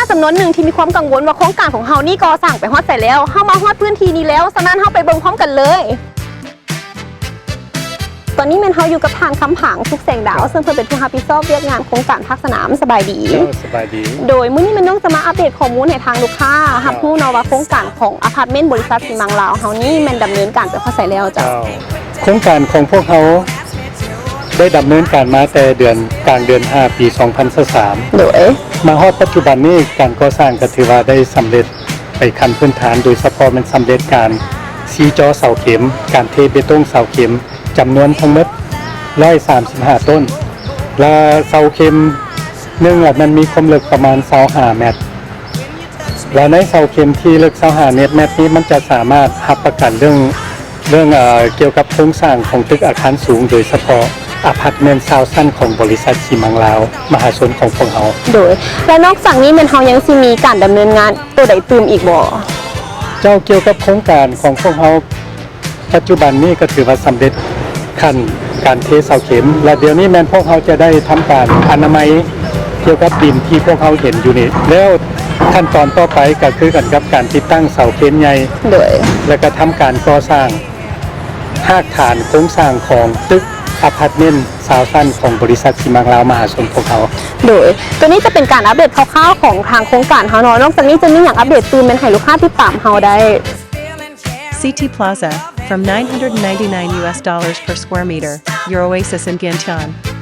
ຈຳນວນໜຶ່ງທີ່ມີຄວາມກັງວົນວ່າໂຄງການຂອງເຮົານີ້ກໍ່ສ້າງໄປຮອດໃສແລ້ວ. ເຮົາມາຮອດພື້ນທີ່ນີ້ແລ້ວ, ສະນັ້ນເຮົາໄປເບິ່ງພ້ອມກັນເລີຍ. ຕອນນີ້ແມ່ນເຮົາຢູ່ກັບທ່ານຄຳຜັງ ສຸກແສງດາວ ເຈົ້າ ເຊິ່ງເພິ່ນເປັນຜູ້ຮັບຜິດຊອບວຽກງານໂຄງການພາກສະໜາມ. ສະບາຍດີ. ເຈົ້າ ສະບາຍດີ. ໂດຍ ມື້ນີ້ແມ່ນນ້ອງຈະມາອັບເດດຂໍ້ມູນໃຫ້ທາງລູກຄ້າ ເຈົ້າ ຮັບຮູ້ເນາະວ່າໂຄງການຂອງອາພາດເມັນບໍລິສັດຊີມັງລາວເຮົານີ້ແມ່ນດຳເນີນການໄປຮອດໃສແລ້ວເຈົ້າ? ເຈົ້າ ໂຄງການຂອງພວກເຮົາໄດ້ດຳເນີນການມາແຕ່ເດືອນ ກາງເດືອນຫ້າ ປີສອງພັນຊາວສາມ ໂດຍ ມາຮອດປັດຈຸບັນນີ້ ການກໍ່ສ້າງກໍຖືວ່າໄດ້ສຳເລັດໄປຂັ້ນພື້ນຖານ, ໂດຍສະເພາະແມ່ນສຳເລັດການຊີ້ຈໍເສົາເຂັມ, ການເທເບຕົງເສົາເຂັມ ຈຳນວນທັງໝົດຮ້ອຍສາມສິບຫ້າຕົ້ນ ແລະ ເສົາເຂັມໜຶ່ງລະແມ່ນມີຄວາມເລິກປະມານຊາວຫ້າແມັດ. ແລະ ໃນເສົາເຂັມທີ່ເລິກຊາວຫ້າແມັດນີ້ ມັນຈະສາມາດຮັບປະກັນເລື່ອງ ເລື່ອງ ເອີ ກ່ຽວກັບໂຄງສ້າງຂອງຕຶກອາຄານສູງ, ໂດຍສະເພາະອາພາດເມັນຊາວຊັ້ນຂອງບໍລິສັດຊີມັງລາວມະຫາຊົນຂອງພວກເຮົາ. ໂດຍ ແລະ ນອກຈາກນີ້ແມ່ນເຮົາຍັງຊິມີການດຳເນີນງານໂຕໃດຕື່ມອີກບໍ່? ເຈົ້າ, ກ່ຽວກັບໂຄງການຂອງພວກເຮົາ ປັດຈຸບັນນີ້ກໍຖືວ່າສຳເລັດຂັ້ນການເທເສົາເຂັມ ແລະ ດຽວນີ້ແມ່ນພວກເຮົາຈະໄດ້ທຳການອະນາໄມກ່ຽວກັບດິນທີ່ພວກເຮົາເຫັນຢູ່ນີ້ ແລ້ວຂັ້ນຕອນຕໍ່ໄປກໍຄືກັນກັບການຕິດຕັ້ງເສົາເຄນໃຫຍ່ ໂດຍ ແລະ ກໍທຳການກໍ່ສ້າງຮາກຖານໂຄງສ້າງຂອງຕຶກອາພາດເມັນຊາວຊັ້ນຂອງບໍລິສັດຊີມັງລາວມະຫາຊົນພວກເຮົາ. ໂດຍ ຕົວນີ້ຈະເປັນການອັບເດດຄ່າວໆຂອງທາງໂຄງການເຮົາເນາະ. ນອກຈາກນີ້ຈະມີຫຍັງອັບເດດຕື່ມແມ່ນໃຫ້ລູກຄ້າຕິດຕາມເຮົາໄດ້. City Plaza, from nine hundred ninety-nine U S dollars per square meter, your oasis in Gancheon.